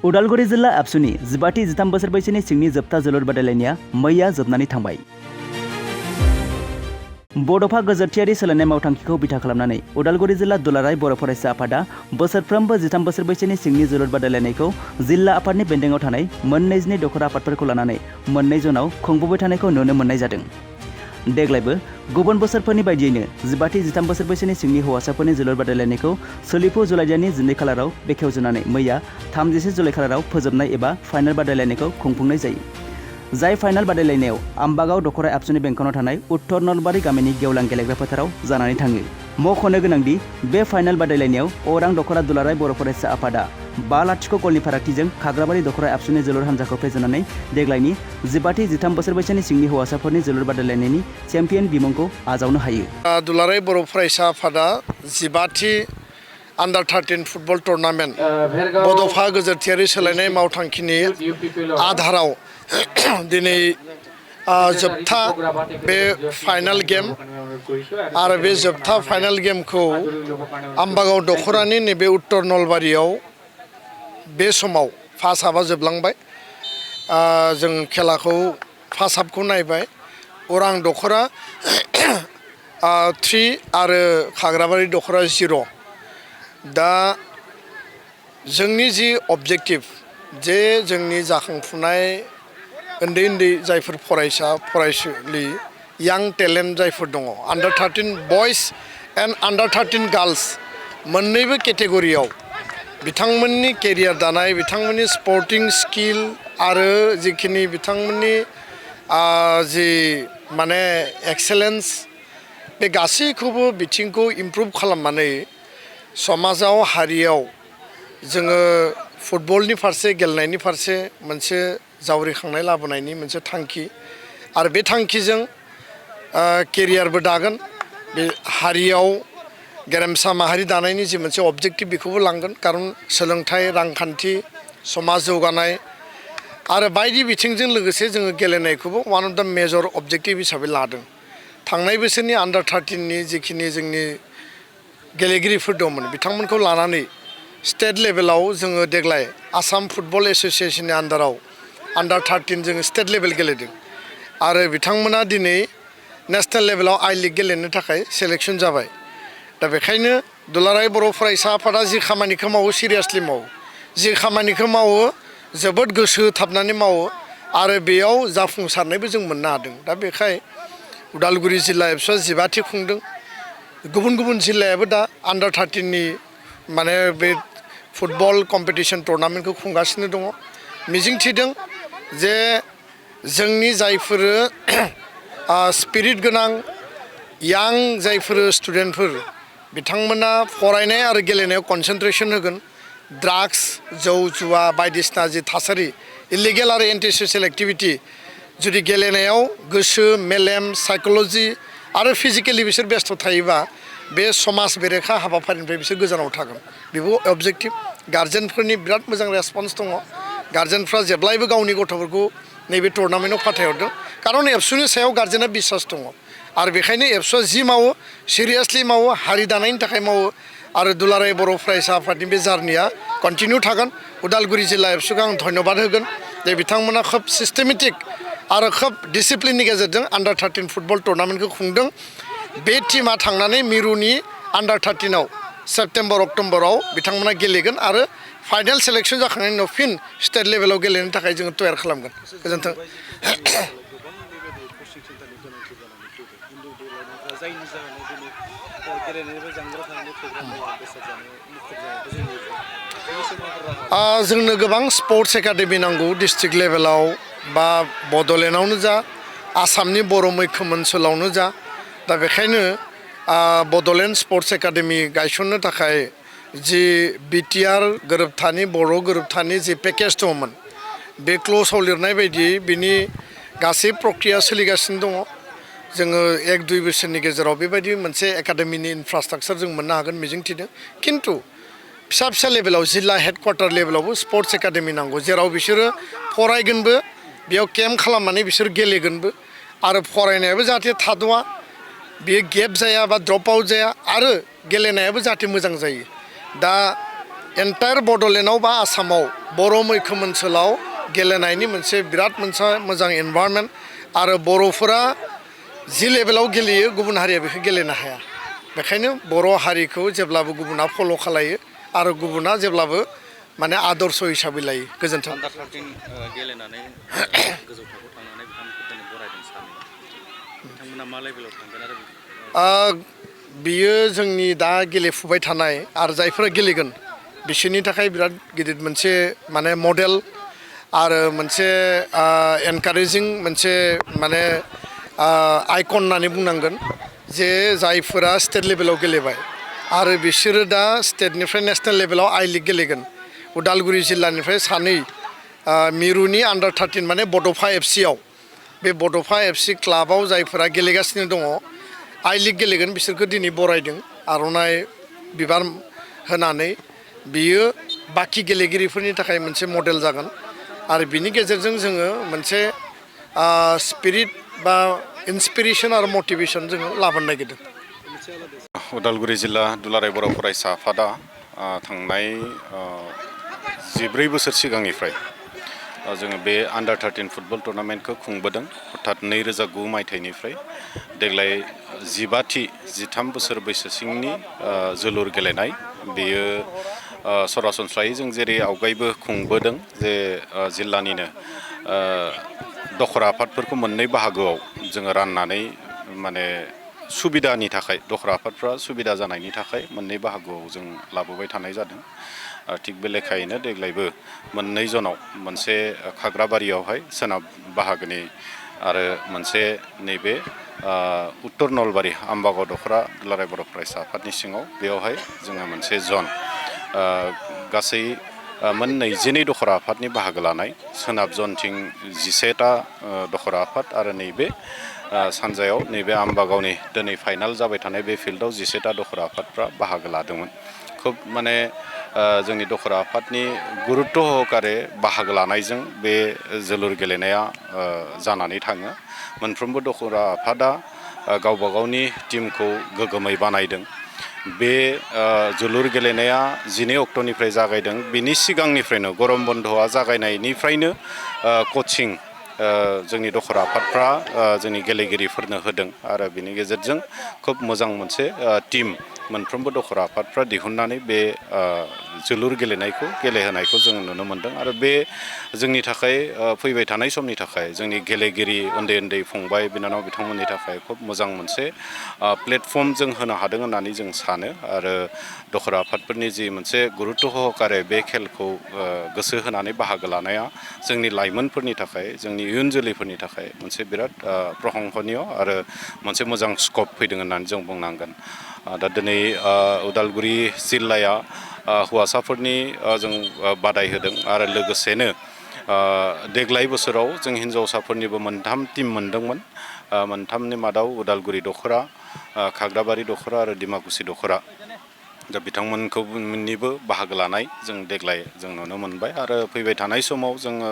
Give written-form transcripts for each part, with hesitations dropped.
उदालगुरि जिल्ला आबसुनि 15-13 बोसोर बैसोनि सिंनि जोबथा जोलुर बादायलायनाया मैया जोबनानै थांबाय। बड'फा गोजोरथियारि सोलायनाय मावथांखिखौ बिथा खालामनानै उदालगुरि जिल्ला दुलाराय बर' फरायसा आफादा बोसोरफ्रोमबो 13 बोसोर बैसोनि सिंनि जोलुर बादायलायनायखौ जिल्ला आफादनि बेन्दोङाव थानाय मोननैजिनै दखरा आफादफोरखौ लानानै मोननै जनाव खुंबोबाय थानायखौ नुनो मोननाय जादों। देग्लायबो गुबुन बोसोरफोरनि बायदियैनो 15-13 बोसोर बैसोनि सिंनि हौवासाफोरनि जोलुर बादायलायनायखौ सोलिफु जुलाइ दाननि 12 खालाराव बेखेवजेननानै मैया 31 जुलाइ खालाराव फोजोबनाय एबा फाइनाल बादायलायनायखौ खुंफुंनाय जायो। जाय फाइनाल बादायलायनायाव आम्बागाव दखरा आबसुनि बेंखनाव थानाय उत्तर नलबारि गामिनि गेवलां गेलेग्रा फोथाराव जानानै थाङो। मख'नो गोनांदि बे फाइनाल बादायलायनायाव अरां दखरा दुलाराय बर' फरायसा आफादा 5-0 गलनि फारागथिजों खाग्राबारि दखरा आबसुनि जोलुर हान्जाखौ फेजेननानै देग्लायनि 15-13 बोसोर बैसोनि सिंनि हौवासाफोरनि जोलुर बादायलायनायनि चेम्पियन बिमुंखौ आजावनो हायो। दुलाराय बर' फरायसा आफादा 15 आन्डार 13 फुटबल टुर्नामेन्ट बड'फा गोजोरथियारि सोलायनाय मावथांखिनि आधाराव दिनै जोबथा बे फाइनाल गेम आरो बे जोबथा फाइनाल गेमखौ आम्बागाव दखरानि नैबे उत्तर नलबारियाव बे समाव फार्स्ट हाफआ जोबलांबाय। जों खेलाखौ फार्स्ट हाफखौ नायबाय। अरां दखरा 3 आरो खाग्राबारि दखरा 0। दा जोंनि जि अबजेक्टिभ जे जोंनि जाखांफुनाय उन्दै जायफोर फरायसा फरायसुलि यां टेलेन्ट जायफोर दङ आन्डार 13 बयस एन्ड आन्डार 13 गार्लस मोननैबो केटेगरियाव बिथांमोननि केरियार दानाय, बिथांमोननि स्पर्टिं स्किल आरो जिखिनि बिथांमोननि जि माने एक्सेलेन्स बे गासैखौबो बिथिंखौ इमप्रुभ खालामनानै समाजाव हारियाव जोङो फुटबलनि फारसे गेलेनायनि फारसे मोनसे जावरिखांनाय लाबोनायनि मोनसे थांखि आरो बे थांखिजों केरियारबो दागोन, बे हारियाव गेरेमसा माहारि दानायनि जि मोनसे अबजेक्टिभ बेखौबो लांगोन। खारन सोलोंथाइ, रांखान्थि, समाज जौगानाय आरो बायदि बिथिंजों लोगोसे जोङो गेलेनायखौबो वान अफ द मेजर अबजेक्टिभ हिसाबै लादों। थांनाय बोसोरनि आन्डार 13नि जिखिनि जोंनि गेलेगिरिफोर दंमोन बिथांमोनखौ लानानै स्टेट लेभेलाव जोङो देग्लाय आसाम फुटबल एस'सियेसननि आन्डाराव आन्डार 13 जोङो स्टेट लेभेल गेलेदों आरो बिथांमोना दिनै नेसनेल लेभेलाव आइ लिग गेलेनो थाखाय सेलेक्सन जाबाय। दा बेखायनो दुलाराय बर' फरायसा आफादा जि खामानिखौ मावो सिरियासलि मावो, जि खामानिखौ मावो जोबोद गोसो होथाबनानै मावो आरो बेयाव जाफुंसारनायबो जों मोननो हादों। दा बेखाय उदालगुरि जिल्ला एबसुआ 15 खुंदों। गुबुन जिल्लायाबो दा आन्डार 13नि माने बे फुटबल कम्पिटिसन टुर्नामेन्टखौ खुंगासिनो दङ। मिजिंथिदों जे जोंनि जायफोर स्पिरिट गोनां यां जायफोर स्टुडेन्टफोर बिथांमोना फरायनाय आरो गेलेनायाव कनसेन्ट्रेसन होगोन। ड्राग्स, जौ जुवा बायदिसिना जि थासारि इलिगेल आरो एन्टि ससियेल एक्टिभिटि जुदि गेलेनायाव गोसो, मेलेम, साइक'लजि आरो फिजिकेलि बिसोर बेस्थ' थायोबा बे समाज बेरेखा हाबाफारिनिफ्राय बिसोर गोजानाव थागोन। बेबो अबजेक्टिभ। गार्जेनफोरनि बिराद मोजां रेसपन्स दङ। गार्जेनफ्रा जेब्लायबो गावनि गथ'फोरखौ नैबे टुर्नामेन्टआव फाथायहरदों। खारन एबसुनि सायाव गार्जेना बिसास दङ आरो बेखायनो एबसुआ जि मावो सिरियासलि मावो, हारि दानायनि थाखाय मावो आरो दुलाराय बर' फरायसा आफादनि बे जार्निया कन्टिनिउ थागोन। उदालगुरि जिल्ला एबसुखौ आं धन्यबाद होगोन जे बिथांमोना खोब सिस्टेमेटिक आरो खोब डिसिप्लिननि गेजेरजों आन्डार 13 फुटबल टुर्नामेन्टखौ खुंदों। बे टिमा थांनानै मिरुनि आन्डार 13आव सेप्तेम्बर अक्ट'बराव बिथांमोना गेलेगोन आरो फाइनाल सेलेक्सन जाखांनायनि उनाव फिन स्टेट लेभेलाव गेलेनो थाखाय जोङो तयार खालामगोन। गोजोन्थों। जोंनो गोबां स्पर्ट्स एकाडेमि नांगौ डिस्ट्रिक्ट लेभेलाव बा बड'लेण्डआवनो जा, आसामनि बर' मैखोम ओनसोलावनो जा। दा बेखायनो बड'लेण्ड स्पर्ट्स एकाडेमि गायसननो थाखाय जि बिटिआर गोरोबथानि बर' गोरोबथानि जि पेकेज दंमोन बे क्ल'जआव लिरनाय बायदियै बिनि गासै प्रक्रिया सोलिगासिनो दङ। जोङो 1-2 बोसोरनि गेजेराव बेबायदि मोनसे एकाडेमिनि इनफ्रास्ट्राक्चार जों मोननो हागोन मिजिंथिदों। खिन्थु फिसा लेभेलाव जिल्ला हेडक्वार्टार लेभेलावबो स्पर्ट्स एकाडेमि नांगौ, जेराव बिसोरो फरायगोनबो, बेयाव केम्प खालामनानै बिसोर गेलेगोनबो आरो फरायनायाबो जाहाथे थाद'आ, बेयो गेप जाया बा ड्रप आउट जाया आरो गेलेनायाबो जाहाथे मोजां जायो। दा एन्टायार बड'लेण्डआव बा आसामाव बर' मैखोम ओनसोलाव गेलेनायनि मोनसे बिराद मोजां एनभायरनमेन्ट आरो बर'फोरा जि लेभेलाव गेलेयो गुबुन हारिया बेखौ गेलेनो हाया बेखायनो बर' हारिखौ जेब्लाबो गुबुना फल' खालायो आरो गुबुना जेब्लाबो माने आदर्श हिसाबै लायो गोजोन्थों आन्डार 13 गेलेनानै गोजौ थाखोआव थांनानै बिथांमोनखौ बरायदों सानो बिथांमोना मा लेभेलाव थांगोन आरो बियो जोंनि दा गेलेफुबाय थानाय आरो जायफोरा गेलेगोन बिसोरनि थाखाय बिराद गिदिर मोनसे माने मडेल आरो मोनसे एनकारेजिं मोनसे माने आइकन होननानै बुंनांगोन जे जायफोरा स्टेट लेभेलाव गेलेबाय आरो बिसोरो दा स्टेटनिफ्राय नेसनेल लेभेलाव आइ लिग गेलेगोन उदालगुरि जिल्लानिफ्राय सानै मिरुनि आन्डार 13 माने बड'फा एफसिआव बे बड'फा एफसि क्लाबाव जायफोरा गेलेगासिनो दङ आइ लिग गेलेगोन बिसोरखौ दिनै बरायदों आर'नाइ बिबार होनानै बियो बाखि गेलेगिरिफोरनि थाखाय मोनसे मडेल जागोन आरो बिनि गेजेरजों जोङो मोनसे स्पिरिट बा इन्सपिरेसन आरो मटिभेसन जोङो लाबोनो नागिरदों उदालगुरि जिल्ला दुलाराय बर' फरायसा आफादा थांनाय 14 बोसोर सिगांनिफ्राय जोङो बे आन्डार 13 फुटबल टुर्नामेन्टखौ खुंबोदों अर्थात 2009 मायथाइनिफ्राय देग्लाय 13 बोसोर बैसोसिमनि जोलुर गेलेनाय बेयो सरासनस्रायै जों जेरै आवगायबो खुंबोदों जे जिल्लानिनो दखरा आफादफोरखौ मोननै बाहागोआव जोङो राननानै माने सुबिदानि थाखाय दखरा आफादफ्रा सुबिदा जानायनि थाखाय मोननै बाहागोआव जों लाबोबाय थानाय जादों थिग बे लेखायैनो देग्लायबो मोननै जनाव मोनसे खाग्राबारियावहाय सोनाब बाहागोनि आरो मोनसे नैबे उत्तर नलबारि आम्बागाव दखरा दुलाराय बर' फरायसा आफादनि सिङाव बेयावहाय जोङो मोनसे जन गासै मोन 22 दखरा आफादनि बाहागो लानाय सोनाब जनथिं 11टा दखरा आफाद आरो नैबे सानजायाव नैबे आम्बागावनि दिनै फाइनाल जाबाय थानाय बे फिल्डआव 11टा दखरा आफादफ्रा बाहागो लादोंमोन खोब माने जोंनि दखरा आफादनि गुरुत्त सहकारे बाहागो लानायजों बे जोलुर गेलेनाया जानानै थाङो मोनफ्रोमबो दखरा आफादा गावबा गावनि टीमखौ गोग्गोमै बानायदों बे जोलुर गेलेनाया 12 अक्ट'निफ्राय जागायदों बिनि सिगांनिफ्रायनो गरम बन्दआ जागायनायनिफ्रायनो कचिं जोंनि दखरा आफादफ्रा जोंनि गेलेगिरिफोरनो होदों आरो बिनि गेजेरजों खोब मोजां मोनसे टीम मोनफ्रोमबो दखरा आफादफ्रा दिहुननानै बे जोलुर गेलेनायखौ गेलेहोनायखौ जों नुनो मोनदों आरो बे जोंनि थाखाय फैबाय थानाय समनि थाखाय जोंनि गेलेगिरि उन्दै फंबाय बिनानाव बिथांमोननि थाखाय खोब मोजां मोनसे प्लेटफर्म जों होनो हादों होननानै जों सानो आरो दखरा आफादफोरनि जि मोनसे गुरुत्त सहकारे बे खेलखौ गोसो होनानै बाहागो लानाया जोंनि लाइमोनफोरनि थाखाय जोंनि इयुन जोलैफोरनि थाखाय मोनसे बिराद प्रशंसनीय आरो मोनसे मोजां स्कप फैदों होननानै जों बुंनांगोन दा दिनै उदालगुरि जिल्लाया हौवासाफोरनि जों बादाय होदों आरो लोगोसेनो देग्लाय बोसोराव जों हिनजावसाफोरनिबो 3 टीम मोनदोंमोन मोनथामनि मादाव उदालगुरि दखरा खाग्राबारि दखरा आरो डिमाकुसि दखरा दा बिथांमोननिबो बाहागो लानाय जों देग्लाय जों नुनो मोनबाय आरो फैबाय थानाय समाव जोङो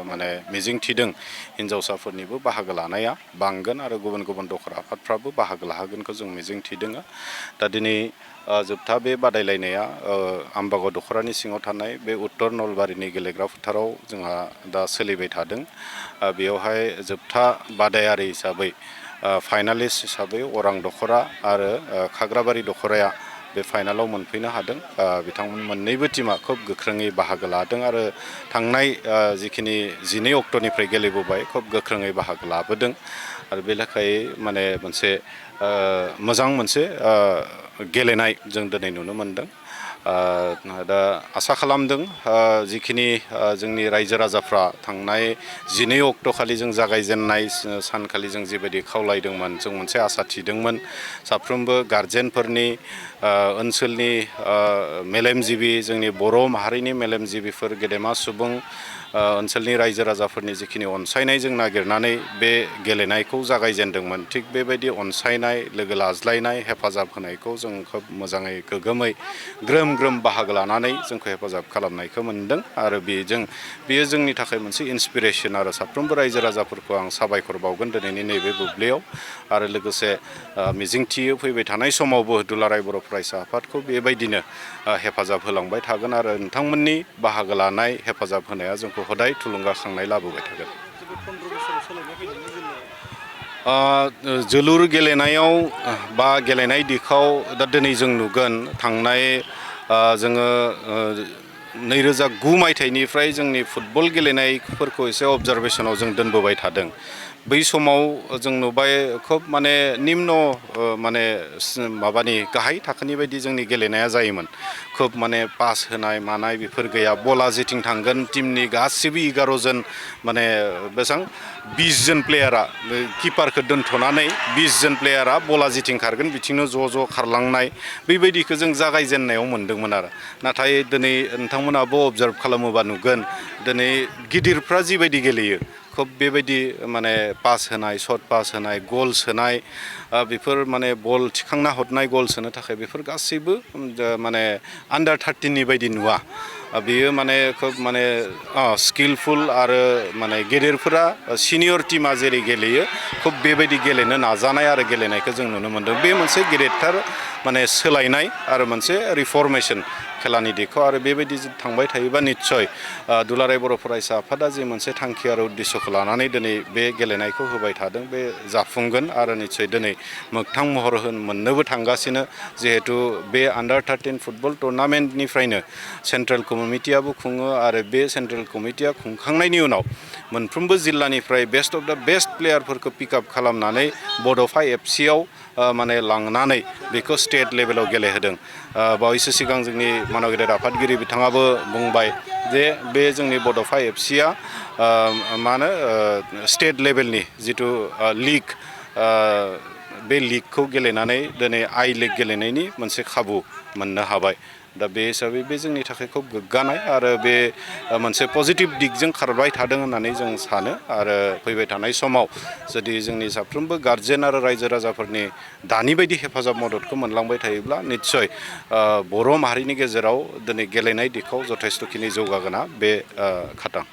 माने मिजिं थिदों हिनजावसाफोरनिबो बाहागो लानाया बांगोन आरो गुबुन दखरा आफादफ्राबो बाहागो लाहोगोनखौ जों मिजिं थिदों दा दिनै जोबथा बे बादायलायनाया आम्बागाव दखरानि सिङाव थानाय बे उत्तर नलबारिनि गेलेग्रा फोथाराव जोंहा दा सोलिबाय थादों बेयावहाय जोबथा बादायारि हिसाबै फाइनालिस्ट हिसाबै अरां दखरा आरो खाग्राबारि दखराया बे फाइनालाव मोनफैनो हादों बिथांमोन मोननैबो टीमा खोब गोख्रोङै बाहागो लादों आरो थांनाय जिखिनि 12 अक्ट'निफ्राय गेलेबोबाय खोब गोख्रोङै बाहागो लाबोदों आरो बे लेखायै माने मोनसे मोजां मोनसे गेलेनाय जों दिनै नुनो मोनदों दा आसा खालामदों जिखिनि जोंनि रायजो राजाफ्रा थांनाय 12 अक्ट'खालि जों जागायजेननाय सानखालि जों जिबायदि खावलायदोंमोन जों मोनसे आसा थिदोंमोन साफ्रोमबो गार्जेनफोरनि ओनसोलनि मेलेमजिबि जोंनि बर' माहारिनि मेलेमजिबिफोर गेदेमा सुबुं ओनसोलनि रायजो राजाफोरनि जिखिनि अनसायनाय जों नागिरनानै बे गेलेनायखौ जागायजेनदोंमोन थिग बेबायदि अनसायनाय लोगो लाज्लायनाय हेफाजाब होनायखौ जों खोब मोजाङै गोग्गोमै ग्रोम ग्रोम बाहागो लानानै जोंखौ हेफाजाब खालामनायखौ मोनदों आरो बेयो जोंनि थाखाय मोनसे इन्सपिरेसन आरो साफ्रोमबो रायजो राजाफोरखौ आं साबायखर बावगोन दिनैनि नैबे बुब्लियाव आरो लोगोसे मिजिंथियो फैबाय थानाय समावबो दुलाराय बर' फरायसा आफादखौ बेबायदिनो हेफाजाब होलांबाय थागोन आरो नोंथांमोननि बाहागो लानाय हेफाजाब होनाया जोंखौ हदाय थुलुंगाखांनाय लाबोबाय थागोन। जोलुर गेलेनायाव बा गेलेनाय दिखाव दा दिनै जों नुगोन थांनाय जोङो 2009 मायथाइनिफ्राय जोंनि फुटबल गेलेनायफोरखौ एसे अबजारभेसनाव जों दोनबोबाय थादों। बै समाव जों नुबाय खोब माने निम्न माने माबानि गाहाय थाखोनि बायदि जोंनि गेलेनाया जायोमोन। खोब माने पास होनाय मानाय बेफोर गैया बला जेथिं थांगोन टिमनि गासिबो 11 जन माने बेसेबां 20 जन प्लेयारा किपारखौ दोनथ'नानै 20 जन प्लेयारा बला जेथिं खारगोन बिथिंनो ज' खारलांनाय बेबायदिखौ जों जागायजेननायाव मोन्दोंमोन आरो नाथाय दिनै नोंथांमोनाबो अबजार्भ खालामोबा नुगोन दिनै गिदिरफ्रा जिबायदि गेलेयो खोब बेबायदि माने पास होनाय सर्ट पास होनाय गल सोनाय बेफोर माने बल थिखांना हरनाय गल सोनो थाखाय बेफोर गासैबो माने आन्डार 13नि बायदि नुवा बेयो माने खोब माने स्किलफुल आरो माने गेदेरफोरा सिनियर टिमा जेरै गेलेयो खोब बेबायदि गेलेनो नाजानाय आरो गेलेनायखौ जों नुनो मोन्दों। बे मोनसे गेदेरथार माने सोलायनाय आरो मोनसे रिफर्मेसन खेलानि दिखौ आरो बेबायदि थांबाय थायोबा निस्सय दुलाराय बर' फरायसा आफादा जे मोनसे थांखि आरो उद्देश्यखौ लानानै दिनै बे गेलेनायखौ होबाय थादों बे जाफुंगोन आरो निस्सय दिनै मोगथां महर मोननोबो थांगासिनो जिहेथु बे आन्डार 13 फुटबल टुर्नामेन्टनिफ्रायनो सेन्ट्रेल कमिटियाबो खुङो आरो बे सेन्ट्रेल कमिटिया खुंखांनायनि उनाव मोनफ्रोमबो जिल्लानिफ्राय बेस्ट अफ दा बेस्ट प्लेयारफोरखौ पिकआप खालामनानै बड'फा एफसिआव माने लांनानै बेखौ स्टेट लेभेलाव गेलेहोदों। बावैसो सिगां जोंनि मानगेदेर आफादगिरि बिथाङाबो बुंबाय जे बे जोंनि बड'फा एफसिआ मा होनो स्टेट लेभेलनि जिथु लिग बे लिगखौ गेलेनानै दिनै आइ लिग गेलेनायनि मोनसे खाबु मोननो हाबाय। दा बे हिसाबै बे जोंनि थाखाय खोब गोग्गानाय आरो बे मोनसे पजिटिभ दिगजों खारबाय थादों होननानै जों सानो आरो फैबाय थानाय समाव जुदि जोंनि साफ्रोमबो गार्जेन आरो रायजो राजाफोरनि दानि बायदि हेफाजाब मददखौ मोनलांबाय थायोब्ला निस्सय बर' माहारिनि गेजेराव दिनै गेलेनाय दिखाव जथेस्त'खिनि जौगागोना बे खाथां।